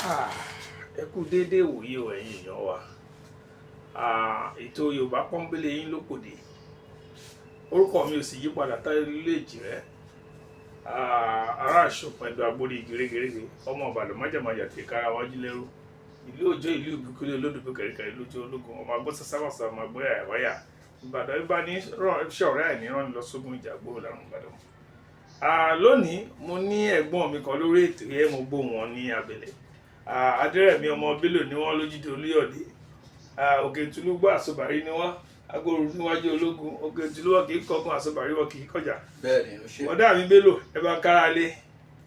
Ẹ kú déédéé ìwòyí o, ẹ̀yin èèyàn wa. Ètò Yorùbá Pọ́nbélé yín ló kòdì. Orúkọ mi ò sì yí padà, Táyé Lólú Èjìrẹ́. Ará Àṣọpọ̀ Ẹ̀dọ̀ Agbórí gèrègèrè, ọmọ Ìbàdàn májàmájà tí kára wájú lẹ́rú. Ìlú Òjó, ìlú ìbíkúlé olódùbí kẹ̀ríkẹ̀rí lójú ológun, ọmọ agbó sásámàsá, ọmọ agbó yàyàwáyà. Ìbàdàn ibà ní ṣọ̀rẹ́ àìní rán ni lọ sógun ìjà gbòòrò làrùn Ìbàdàn. Lónìí mo ní ẹ̀gbọ́n mi kan lórí ètò yẹn, mo gbọ́ wọn ní abẹ́lẹ̀. Adérẹ̀mí ọmọ Bello ni wọ́n lójúde Olúyọ̀lé. Òkè Ìtúlúgbọ́ àsobàrí ni wọ́n, agbóru níwájú ológun. Òkè Ìtúlú wọn kì í kọgun, àsobàrí wọn kì í kọjá. Bẹ́ẹ̀ni, o ṣe. Ọ̀dà mi Bello, ẹ bá ń kára lé.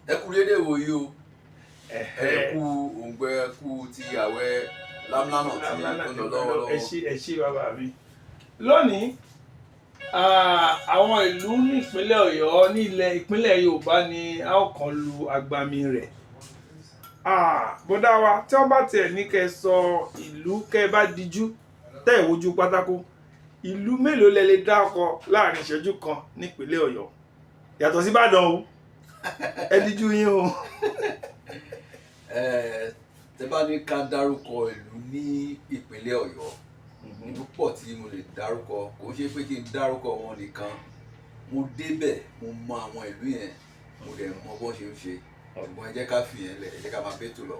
Ẹ kú dédé wòyí o, ẹ kú òǹgbẹ, kú ti àwẹ̀ lámlánà tí ó lọ lọ́wọ́lọ́wọ́. Ẹ ṣé, ẹ ṣé bàbá mi. Lónìí, àwọn ìlú ní ìpínlẹ̀ Ọ̀yọ́, ní ilẹ̀ ìpínlẹ̀ Yorùbá ni a ó kàn lu agbami rẹ̀. Bọ́dá wa, tí wọ́n bá tiẹ̀ ní kẹ́ sọ ìlú, kẹ́ bá dijú tẹ́ ẹ̀ wojú pátákó, ìlú mélòó lẹ lè dákọ láàrin ìṣẹ́jú kan nípínlẹ̀ Ọ̀yọ́ yàtọ̀ sí Ìbàdàn o? Ẹ díjú yín o. Tẹ́ bá ní ká dárúkọ ìlú ní ìpínlẹ̀ Ọ̀yọ́, ìlú pọ̀ tí mo lè dárúkọ. Kò ṣe pé kí n dárúkọ wọn nìkan, mo débẹ̀, mo mọ àwọn ìlú yẹn, mo dẹ̀ mọ bó ṣe ń ṣe, ṣùgbọ́n ẹ jẹ́ ká fi yẹn lẹ̀, ẹ jẹ́ ká máa bẹ́tò lọ.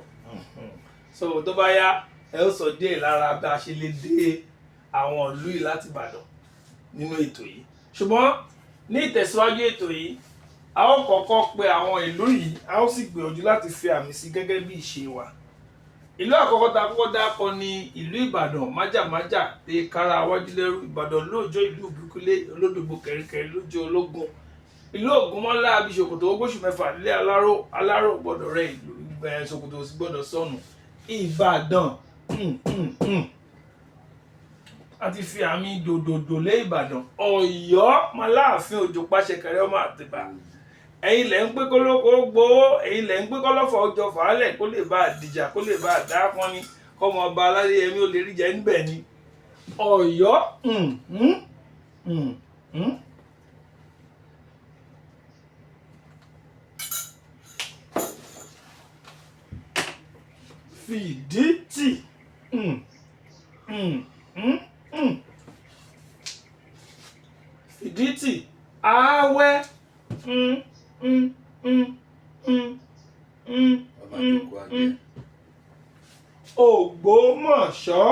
So tó bá yá, ẹ ó sọ díẹ̀ lára bá a ṣe lè dé àwọn ìlú yìí láti Ìbàdàn nínú ètò yìí. Ṣùgbọ́n ní ìtẹ̀síwájú ètò yìí, a ó kọ́kọ́ pe àwọn ìlú yìí, a ó sì gbìyànjú láti fi àmì sí gẹ́gẹ́ bí ìṣe wa. Ìlú àkọ́kọ́ tá a kọ́kọ́ dákọ ní ìlú Ìbàdàn májàmájà tẹ kára wájú lẹ́rú. Ìbàdàn lóòjọ́, ìlú ìbíkúlé olódògbò kẹ̀ríkẹ̀rí lójú ológun, ìlú Ògúnmọ́lá àbí ṣòkòtò ogóṣù mẹ́fà nílé aláró, aláró gbọ́dọ̀ rẹ ìlú, ṣòkòtò sì gbọ́dọ̀ sọnù. Ìbàdàn, a ti fi àmì dòdòdò lé Ìbàdàn. Ọ̀yọ́ máláàfin òjò pàṣẹkẹrẹ ọmọ Àtìbà, ẹ̀yin lẹ ń pé kólókó gbowó, ẹ̀yin lẹ ń pé kọ́lọ́fọ̀ ọjọ́ fàálẹ̀ kó lè bá a dìjà, kó lè bá a dá pọ́n ni, kọ́mọ ọba Aládéyẹmí ó lè rí jẹ níbẹ̀ ni. Ọ̀yọ́. Fìdítì. Fìdítì. Awẹ́. Bàbá àjòkó àjẹ́. Ògbómọ̀ṣọ́.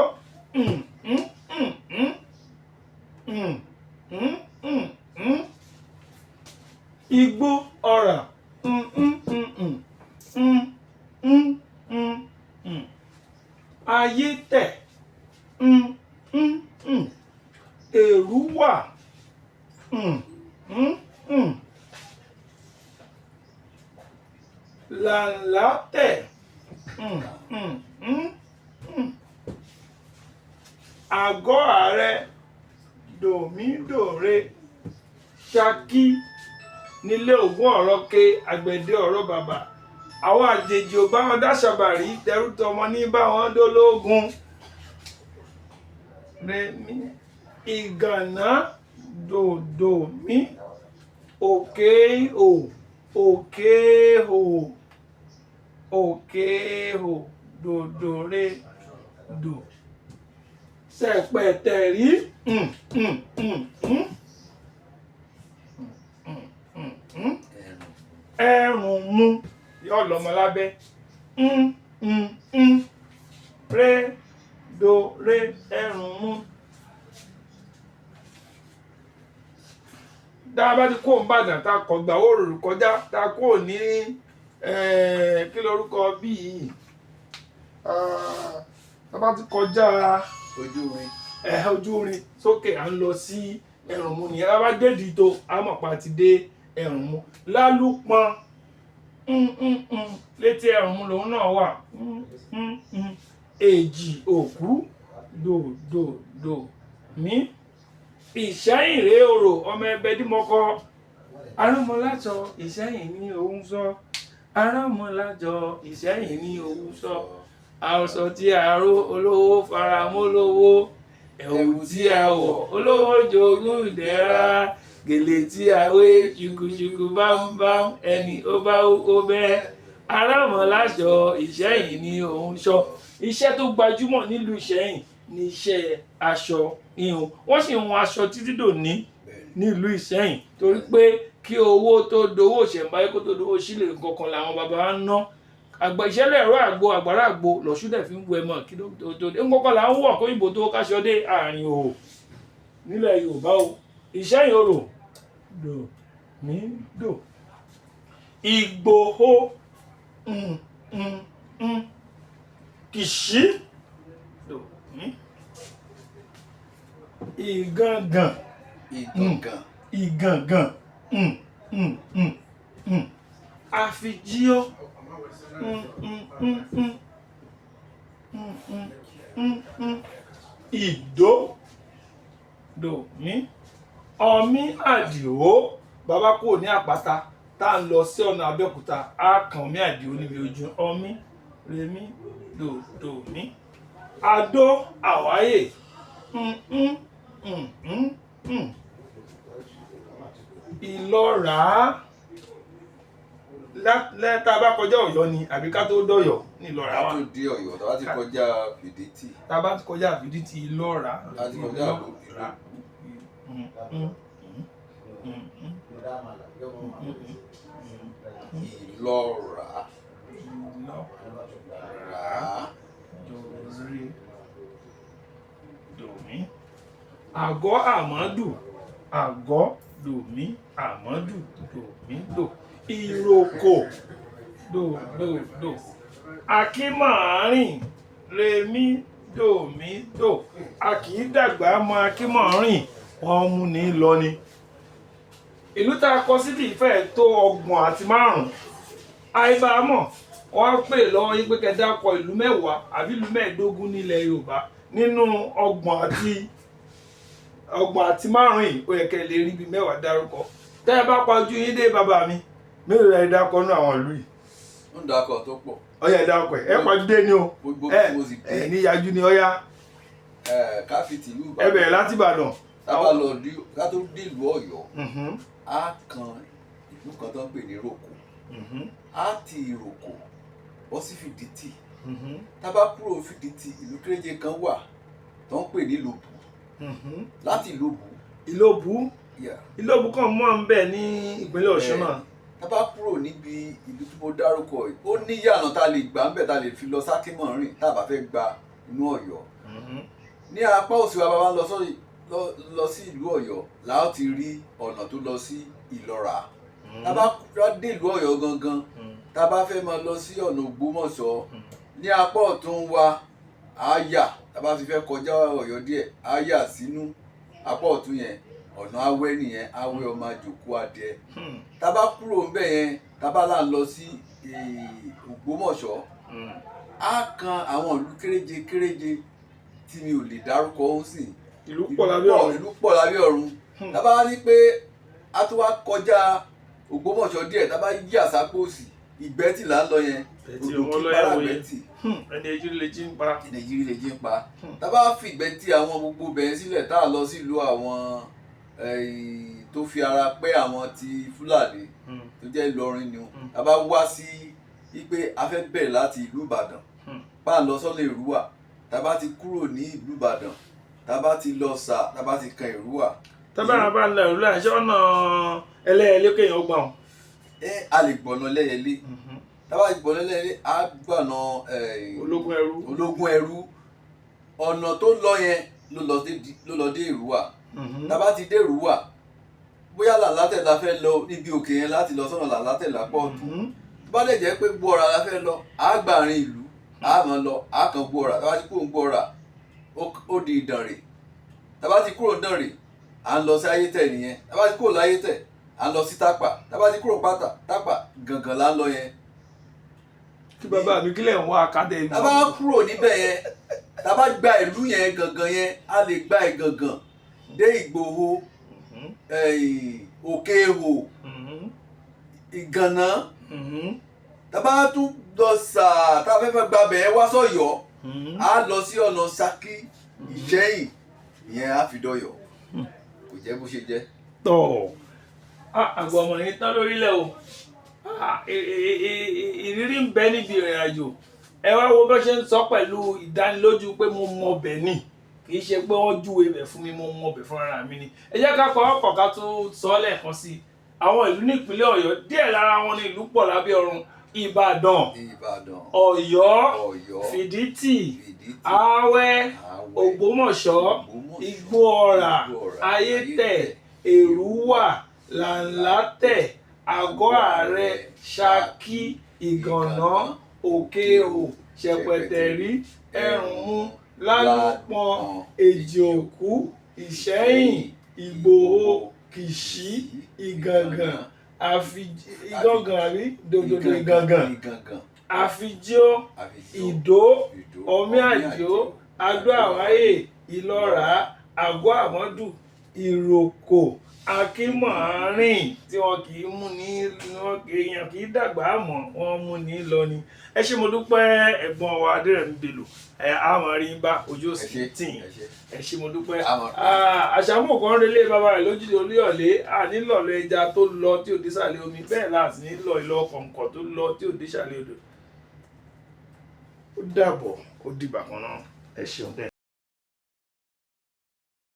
Igbó Ọrà. Ayétẹ̀. Èrúwà. Làǹlátẹ̀. Àgọ́ Ààrẹ dòmídòre. Ṣakí nílé Ògún ọ̀rọ̀ ké àgbẹ̀dẹ ọ̀rọ̀ bàbà. Àwọn àjèjì ò bá wọn dáṣàbàrí, tẹrútọmọ ní bá wọn dólógun. Rẹmi Ìgànná dòdòmí. Òkè ò, òkè ò, òkè ò, dòdòre dò. Sẹ̀pẹ̀tẹ̀rí. Ẹ̀rùn. Ẹ̀rùn mú yóò lọ́mọ lábẹ́. Ré do ré, ẹ̀rùn mú. Tá a bá ti kó Ìbàdàn, tá a kọ̀ gbà ó rò kọjá, tá a kó ní kí lorúkọ bí yìí, tá a bá ti kọjá ojú irin, ojú irin sókè, à ń lọ sí Ẹ̀rùnmú nìyẹn. A bá dé Ìdìtò, a mọ̀ pa ti dé Ẹ̀rùnmú. Lálùpọ̀n, létí Ẹ̀rùnmú lòun náà wà. Èjì òkú dòdòdò mí. Ìṣẹ́yìn rèé orò ọmọ ẹbẹ dímọ́kọ. Aránmọlájọ Ìṣẹ́yìn ní òun sọ, aránmọlájọ Ìṣẹ́yìn ní òun sọ, aṣọ tí a ró olówó faramọ́ lówó, ẹ̀wù tí a wọ̀ olówó jogún ìdẹ̀ra, gèlè tí a wé ṣùkùṣùkù bámbám, ẹni ó bá ó bẹ́. Arámọ̀láṣọ Ìṣẹ́yìn ni òun ṣọ. Iṣẹ́ tó gbajúmọ̀ nílùú Ìṣẹ́yìn ni iṣẹ́ aṣọ híhun. Wọ́n sì ń hun aṣọ títí dòní nílùú Ìṣẹ́yìn, torí pé kí owó tó dowó ìṣẹ̀ǹbáyé, kó tó dowó sílẹ̀ nǹkankan làwọn bàbá wa ń ná. Àgbà ìṣẹ̀lẹ̀ ẹ̀rọ àgbo àgbàrá àgbo lọ́sùn dẹ̀ fi ń bu ẹmọ kí ló tó dé nǹkankan là ń wọ̀ kóyìnbó tó káṣọ dé àárín o nílẹ̀ Yorùbá o. Ìṣẹ́yìn orò dò mí dò. Ìgbòho Kìṣí dò mí. Ìgangan. Ìgangan. Ìgangan àfijíọ́ Ìdó dò mí. Ọmí Àdìó, bàbá kúrò ní àpáta tá à ń lọ sí ọ̀nà Abẹ́òkúta, á kàn mí Àdìó níbi ojú ọmí rèmí dò dò mí. Adó Àwáyè Ìlọ́ra lẹ́tà bá kọjá Ọ̀yọ́ ni àbí ká tó dọ̀yọ́ ní Ìlọ́ra Ká wa. tó dé Ọ̀yọ́, tá a bá ti kọjá Fìdítì. Tá a bá ti kọjá Fìdítì, Ìlọ́ra. Tá a ti kọjá Ìlọ́ra. Ìlọ́ra. Ìlọ́ra. Rà. Dòrí dòmí. Àgọ́ Àmọ́dù, àgọ́ dòmí, Àmọ́dù dòmí dò. Ìrókò dò dò dò. Akínmọ̀ọ́rìn rèmí dòmí dò. A kì í dàgbà mọ Akínmọ̀ọ́rìn, wọ́n mú ní lọ ni. Ìlú tá a kọ síbí ìfẹ́ tó 35. Àìbámọ̀ wọ́n á pè lọ́wọ́ yín pé kẹ́ dákọ ìlú 10 àbí ìlú 15 nílẹ̀ Yorùbá nínú 35 yìí, ó yẹ kẹ́ lè rí bíi 10 dárúkọ. Tẹ́ ẹ bá pa ojú yín dé, bàbá mi, mélòó lẹ dákọ nínú àwọn ìlú yìí? Ń dákọ tó pọ̀. Ọyá, ẹ dákọ ẹ. Ẹ pajú dé ni o. Gbogbo Ẹ tí mo sì dé. ẹ níyàjú ni, ọyá. Ẹ ká fi tìlú Ẹ bẹ̀rẹ̀ láti Ìbàdàn. Tá a bá lọ ká tó dé ìlú Ọ̀yọ́, á kan ìlú kan tó ń pè ní Ìrókò. Á ti Ìrókò bọ́ sí Fìdítì. Tá a bá kúrò Fìdítì, ìlú kéréje kan wà tó ń pè ní Ìlobù. Láti Ìlobù. Ìlóbù. Yeah. Ìlóbù kan mọ́ ń bẹ̀ ní ìpínlẹ̀ Ọ̀ṣun náà. Tá a bá kúrò níbi ìlú tí mo dárúkọ yìí, ó ní yànà tá a lè gbà ń bẹ̀ tá a lè fi lọ sákímọ̀rìn tá a bá fẹ́ gba inú Ọ̀yọ́. Ní apá òsì wa, bàbá ń lọ lọ sí ìlú Ọ̀yọ́ la ó ti rí ọ̀nà tó lọ sí Ìlọ́ra. Tá a bá dé ìlú Ọ̀yọ́ gangan, tá a bá fẹ́ máa lọ sí ọ̀nà Ògbómọ̀ṣọ́, ní apá ọ̀tún wa á yà. Tá a bá ti fẹ́ kọjá Ọ̀yọ́ díẹ̀, á yà sínú apá ọ̀tún yẹn, ọ̀nà Awẹ́ nìyẹn, Awẹ́ ọmọ àjòkú adìẹ. Tá a bá kúrò ńbẹ̀ yẹn, tá a bá là ń lọ sí Ògbómọ̀ṣọ́, á kan àwọn ìlú kéréje kéréje tí mi ò lè dárúkọ ó sì. Ìlú pọ̀ lábẹ́ ọ̀run. Ìlú pọ̀ lábẹ́ ọ̀run. Tá a bá ní pé a tún wá kọjá Ògbómọ̀ṣọ́ díẹ̀, tá a bá yí àsápò òsì, Ìgbẹ́tì là ń lọ yẹn. Ìgbẹ́tì, Odò ọmọ kí ọlọ́yà para wòye. Ìgbẹ́tì. Ẹni ejú lè jí ń pa. Nàìjíríà lè jí ń pa. Tá a bá fi Ìgbẹ́tì, àwọn gbogbo bẹ̀rẹ̀ sílẹ̀, tá a lọ sílùú àwọn tó fi ara pẹ́ àwọn ti Fúlàní tó jẹ́ Ìlọrin ni o. Tá a bá wá sí wípé a fẹ́ bẹ̀rẹ̀ láti ìlú Ìbàdàn, bá a lọ sọ́nà Èrúwà, tá a bá ti kúrò ní ìlú Ìbàdàn, tá a bá ti lọ sà, tá a bá ti kan Èrúwà. Tábà bá ń lọ ìlú àṣẹ ọ̀nà Ẹlẹ́yẹlé kéèyàn gbà wọn. Ẹ a lè gbọ̀nà Ẹlẹ́yẹlé. Tá a bá ti gbọ̀nà Ẹlẹ́yẹlé, a gbọ̀nà Ológun Ẹrú. Ológun Ẹrú, ọ̀nà tó lọ yẹn ló lọ dé Èrúwà. Tá a bá ti dé Èrúwà, bóyá Làlátẹ̀ la fẹ́ lọ níbi òkè yẹn láti lọ sọ́nà Làlátẹ̀ lápọ̀ ọ̀tún. Tó bá dẹ̀ jẹ́ pé Gbọ́ra la fẹ́ lọ, á gbà àárín ìlú, á máa lọ, á kàn Gbọ́ra. Tá a bá ti kúrò ní Gbọ́ra, ó di Ìdànrè. Tá a bá ti kúrò ní Ìdànrè, à ń lọ sí Ayétẹ̀ nìyẹn. Tá a bá ti kúrò láyétẹ̀, à ń lọ sí Tápà. Tá a bá ti kúrò pátá Tápà gangan là ń lọ yẹn. Kí bàbá mi kílẹ̀ ń wá akadé. Tá a bá kúrò níbẹ̀ yẹn, tá a bá gba ìlú yẹn gangan yẹn, a lè gba Ìgangan dé Ìgbòho, Òkè Ihò, Ìgànná. Tá a bá tún lọ sàá, tá a fẹ́ fẹ́ gba bẹ̀ẹ́ wá sọ̀yọ́, a lọ sí ọ̀nà Ṣakí, Ìṣẹ́yìn ìyẹn, á fi dọ̀yọ́. Kò jẹ́ bó ṣe jẹ́. Tọ̀, àgbà ọmọ yìí tán lórílẹ̀ o. Ah, ìrírí ń bẹ níbi ìrìn àjò. Ẹ wá wo bó ṣe ń sọ pẹ̀lú ìdánilójú pé mo mọ ọbẹ̀ ni, kì í ṣe pé wọ́n júwe bẹ̀ fún mi, mo mọ ọbẹ̀ fúnra mi ni. Ẹ jẹ́ ká pa ọkọ̀ ká tó sọ lẹ́ẹ̀kan sí i. Àwọn ìlú nípínlẹ̀ Ọ̀yọ́, díẹ̀ lára wọn ní ìlú pọ̀ lábẹ́ ọ̀run: Ìbàdàn, Ìbàdàn, Ọ̀yọ́, Ọ̀yọ́, Fìdítì, Fìdítì, Awẹ́, Awẹ́, Ògbómọ̀ṣọ́, Ògbómọ̀ṣọ́, Igbó-Ọrà, Igbó-Ọrà, Ayétẹ̀, Èrúwà, Làǹlátẹ̀, Àgọ́ Ààrẹ, Ṣakí, Ìgànná, Òkè-Ihò, Ṣẹ̀pẹ̀tẹ̀rí, Ẹ̀rùnmú, Lálùpọ̀n, Èjìòkú, Ìṣẹ̀yìn, Ìgbòho, Kìṣí, Ìgàngàn, Ìgàngàn àbí dòdòdò Ìgàngàn, Ìgàngàn, Àfijó, Àfijó, Ìdó, Ìdó, Ọmí Àdìó, Adó Àwáyè, Ìlọ́ra, Àgọ́ Àmọ́dù, Ìròkò, Akínmọ̀ọ́rìn, tí wọn kì í mú ní wọn kì í èèyàn kì í dàgbà mọ́, wọn mú ní lọ ni. Ẹ ṣé, mo dúpẹ́, ẹ̀gbọ́n wa Adérẹ̀mí Bello. Ẹ á mọ̀ rí ń bá ojú Ẹ òsì ṣé, tì í. ẹ ṣé. Ẹ ṣé, mo dúpẹ́. Àmọ́- Àṣàmù kan relé bàbá rẹ̀ lójúde Olúyọ̀lé. Ànílọ̀lọ́ ẹja tó lọ tí ò dé sàlẹ̀ omi, bẹ́ẹ̀ láti nílò ìlọ kọ̀ǹkọ̀ tó lọ tí ò dé sàlẹ̀ odò. Ó dàbọ̀, ó dìgbà kan náà. Ẹ ṣeun tẹ́.